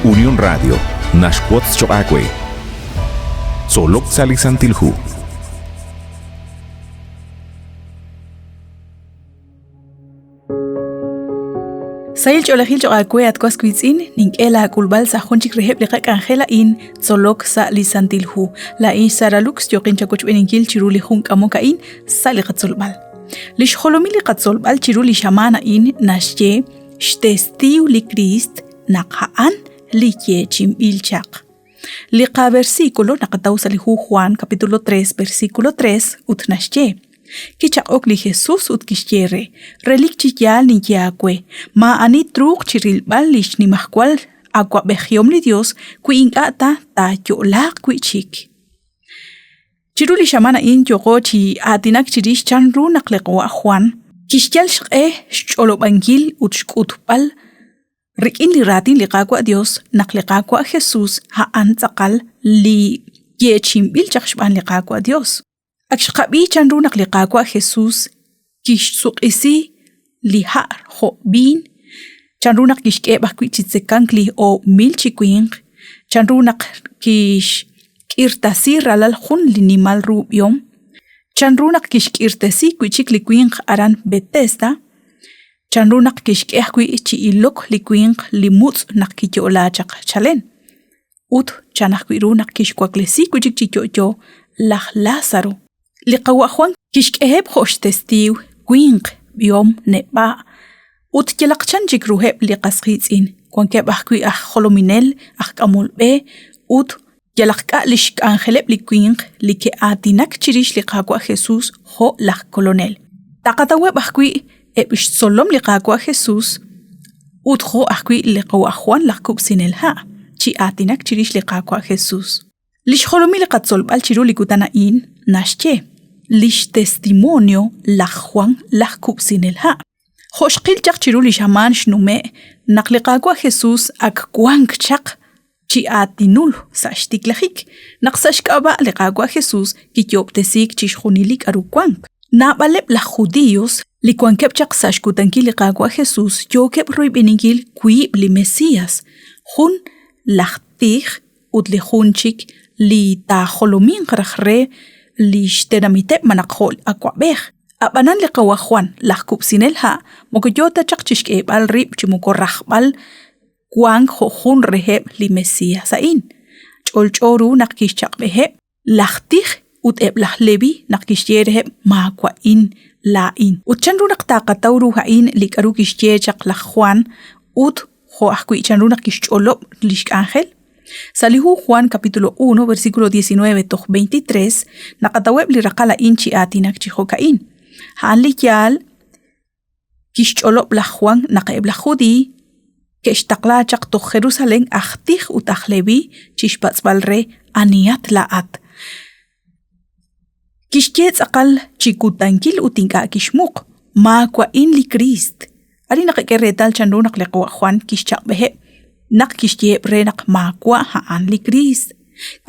Unión Radio naxwotz choq' aawe. Tzolok sa' li Santil Hu. Sahil ch'oolejil cho'q aawe at was wiitz'in, nink'e laak'ulb'al sa' jun chik reheb' li qak'anjel a'in, tzolok sa' li Santil Hu. Laa'in xSara Lux yooqin chawochb'eeninkil chiru li jun k'amok a'in sa' li qatzolb'al. Li xjolomil li qatzolb'al chiru li xamaan a'in naxye xtestiiw li Kriist naq a'an li yeechi'inb'il chaq. Li qaversículo naqataw sa' li hu Juan capítulo 3 versículo 3 ut naxye: Kichaq'ok li Jesús ut kixye re, Relik chi yaal ninye aawe, maa'ani truuq chi rilb'al li xnimajwal awab'ejihom li Yos wi ink'a' ta taayo'laaq wi' chik. Chiru li xamaan a'in yooqo chi aatinak chirix chanru naq li qawa' Juan kixyal xq'e xch'olob'ankil ut xk'utb'al rik'in li raatin li Qaawa' Dios naq li Qaawa' Jesus a'an tz'aqal li yeechi'inb'il chaq xb'aan li Qaawa' Dios. Ak xqab'i chanru naq li Qaawa' Jesus kixsuq'isi li ha' jo' viin, chanru naq kixk'eheb' ajwi' chi tzekank li 1000 chi winq, chanru naq kixk'irtasi ralal jun li nimal ru b'ihom, chanru naq kixk'irtesi wi' chik li winq aran Betesda, chanru naq kixk'e ajwi' chi ilok li winq li mutz' naq kiyo'la chaq chalen, ut chan ajwi' ru naq kixwaklesi wi' chik chi yo'yo laj Lázaro. Li qawa' Juan kixk'eheb' jo' xtestiiw winq, b'ihom, neb'a' ut yalaq chan chik ruheb' li qas qiitz'in, wankeb' ajwi' aj jolominel, aj k'amol b'e ut yalaq k'a' li xk'anjeleb' li winq li ke'aatinak chirix li Qaawa' Jesus jo' laj Kolonel. Taqataweb' ajwi' eb' xtzolom li Qaawa' Jesus ut jo' ajwi' li qawa' Juan laj Kub'sinel Ha' chi aatinak chirix li Qaawa' Jesus. Li xjolomil li qatzolb'al chiru li kutan a'in naxye lix testimonio laj Juan laj Kub'sinel Ha'. Jo' xqil chaq chiru li xamaan xnume' naq li Qaawa' Jesus ak wank chaq chi aatinul sa' xtiklajik, naq sa' xk'ab'a' li Qaawa' Jesus kiyoob'tesiik chixjunil li k'aru wank. Naab'aleb' laj Judíos li wankeb' chaq sa' xkutankil li Qaawa' Jesus yookeb' royb'eninkil wiib' li Mesías, jun laj tij ut li jun chik li taajolominq raj re li xtenamiteb' malaj jo' awab'ej. Ab'anan li qawa' Jwan laj kub'sinel ha' moko yo ta chaq chi xk'eeb'al rib' chi moko rajb'al wank jo' jun reheb' li Mesías a'in. Ch'olch'o ru naq kixchaq'b'eheb' laj tij ut eb' laj Leví naq kixye reheb' maawa'in laa'in. Ut chanru naq taaqataw ru a'in li k'aru kixye chaq laj Jwan ut jo' ajwi' chanru naq kixch'olob' li xk'anjel? Sa' li hu Juan capítulo 1 versículo 19 toj 23 naqataweb' li raqal a'in chi aatinak chi jo'ka'in. A'an li yaal Kixch'olob' laj Jwan naq eb' laj Judiiy ke'xtaqla chaq toj Jerusalén aj tij ut aj Leví chi xpatz'b'al re anihat laa'at. Kixye tz'aqal chi kutankil ut ink'a' kixmuq, Maawa'in li Kriist. Arin naqak'e reetal chanru naq li qawa' Jwan kixchaq'b'eheb' naq kixyeheb' re naq maawa' a'an li Kriist.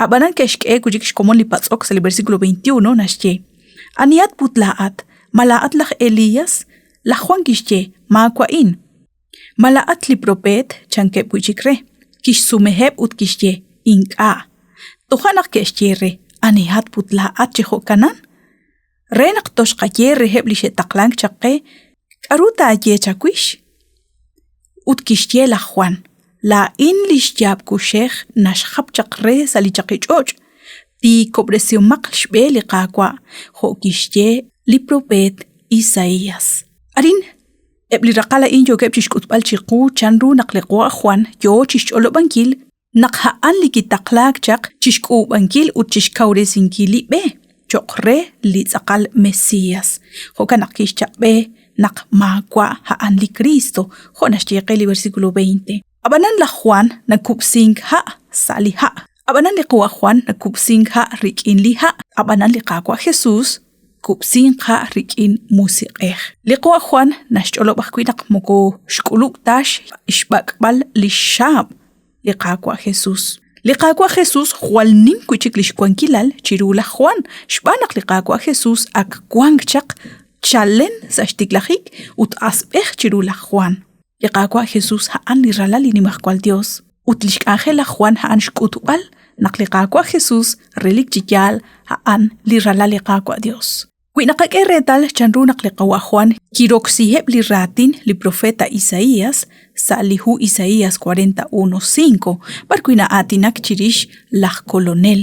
Ab'anan ke'xk'e wi' chik xkomon li patz'ok sa' li versículo 21 naxye: Anihat put laa'at? Ma laa'at laj Elías? Laj Juan kixye, Maawa'in. Ma laa'at li propeet? chankeb' wi' chik re. Kixsumeheb' ut kixye, Ink'a'. Toja' naq ke'xye re, Anihat put laa'at chi jo'kanan? Re naq toxqaye reheb' li xe'taqlank chaq qe, K'aru taaye chawix? Ut kixye laj Jwan, Laa'in li xyaab' kuxej naxjap chaq re sa' li chaqich'och', tiikob'resihomaq xb'e li Qaawa', jo' kixye li propeet Isaías. Arin, eb' li raqal a'in yookeb' chi xk'utb'al chiqu chanru naq li qawa' Jwan yoo chi xch'olob'ankil naq a'an li kitaqlaak chaq chi xk'uub'ankil ut chi xkawresinkil li b'e cho'q re li tz'aqal Mesías. Jo'kan naq kixchaq'b'e naq maawa' a'an li Kristo, jo' naxye qe li versículo 20. Ab'anan laj Juan nakub'sink ha' sa' li ha'. Ab'anan li qawa' Juan nakub'sink ha' rik'in li ha'. Ab'anan li Qaawa' Jesús kub'sink ha' rik'in musiq'ej. Li qawa' Juan naxch'olob' ajwi' naq moko xk'ulub' ta xb'ak'b'al li xxaab' li Qaawa' Jesús. Li Qaawa' Jesús jwal nim wi' chik li xwankilal chiru laj Juan xb'aan naq li Qaawa' Jesús ak wank chaq chalen sa' xtiklajik ut asb'ej chiru laj Juan. Li Qaawa' Jesús a'an li Ralal li Nimajwal Yos. Ut lix k'anjel laj Jwan a'an xk'utb'al naq li Qaawa' Jesus relik chi yaal a'an li Ralal li Qaawa' Dios. Wi naqak'e reetal chanru naq li Qawa' Jwan kiroksiheb' li raatin li profeta Isaías sa' li hu Isaías 41:5, b'ar wi' na'aatinak chirix laj Kolonel,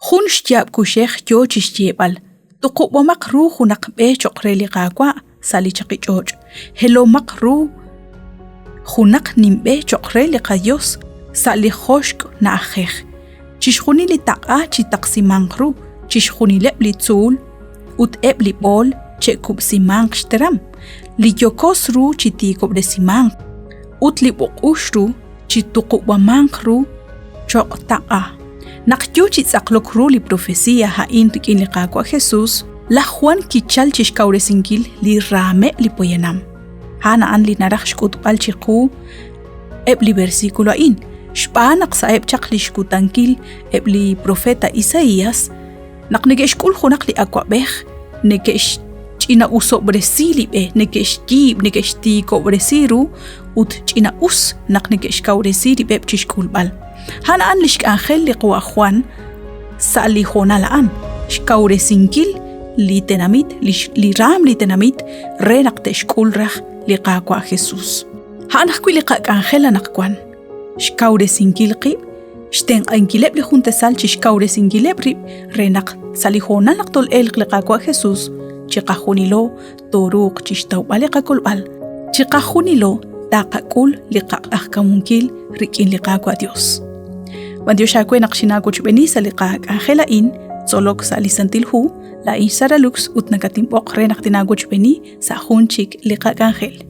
Jun xyaab' kuxej yoo chixyeeb'al, Tuqub'omaq ru junaq b'e choq' re li Qaawa' sa' li chaqi ch'och'. Helomaq ru junaq nimb'e choq' re li qaYos sa' li joxk' na'ajej. Chixjunil li taq'a chitaqsimanq ru, chixjunileb' li tzuul ut eb' li b'ool che'kub'simanq xteram, li yokos ru chitiikob'resimanq ut li b'uq'ux ru chituqub'amanq ru choq' taq'a. Naq yoo chi tz'aqlok ru li profesia a'in rik'in li Qaawa' Jesus, laj Jwan kichal chixkawresinkil li raameb' li poyanam. A'an a'an li naraj xk'utb'al chiqu eb' li versículo a'in, xb'aan naq sa'eb' chaq lix kutankil eb' li profeta Isaías, Naq neke'xk'ul junaq li awab'ej, neke'xch'ina'usob'resi li b'e, neke'xyiib', neke'xtiikob'resi ru ut ch'ina'us naq neke'xkawresi rib'eb' chi xk'ulb'al. A'an a'an li xk'anjel li qawa' Juan sa' li hoonal a'an, xkawresinkil li tenamit, li raam li tenamit re naq te'xk'ul raj li Qaawa' Jesus. A'an ajwi' li qak'anjel anaqwan, xkawresinkil qib' xtenq'ankileb' li jun tasal chi xkawresinkileb' rib' re naq sa' li hoonal naq tol'elq li Qaawa' Jesus, chiqajunilo tooruuq chixtawb'al li qakolb'al, chiqajunilo taqak'ul li qaq'ajkamunkil rik'in li Qaawa' Dios. B'antiox aawe naq xinaawochb'eeni sa' li qak'anjel a'in, tzolok sa' li Santil Hu, laa'in xSara Lux ut nakatinb'oq re naq tinaawochb'eeni sa' jun chik li qak'anjel.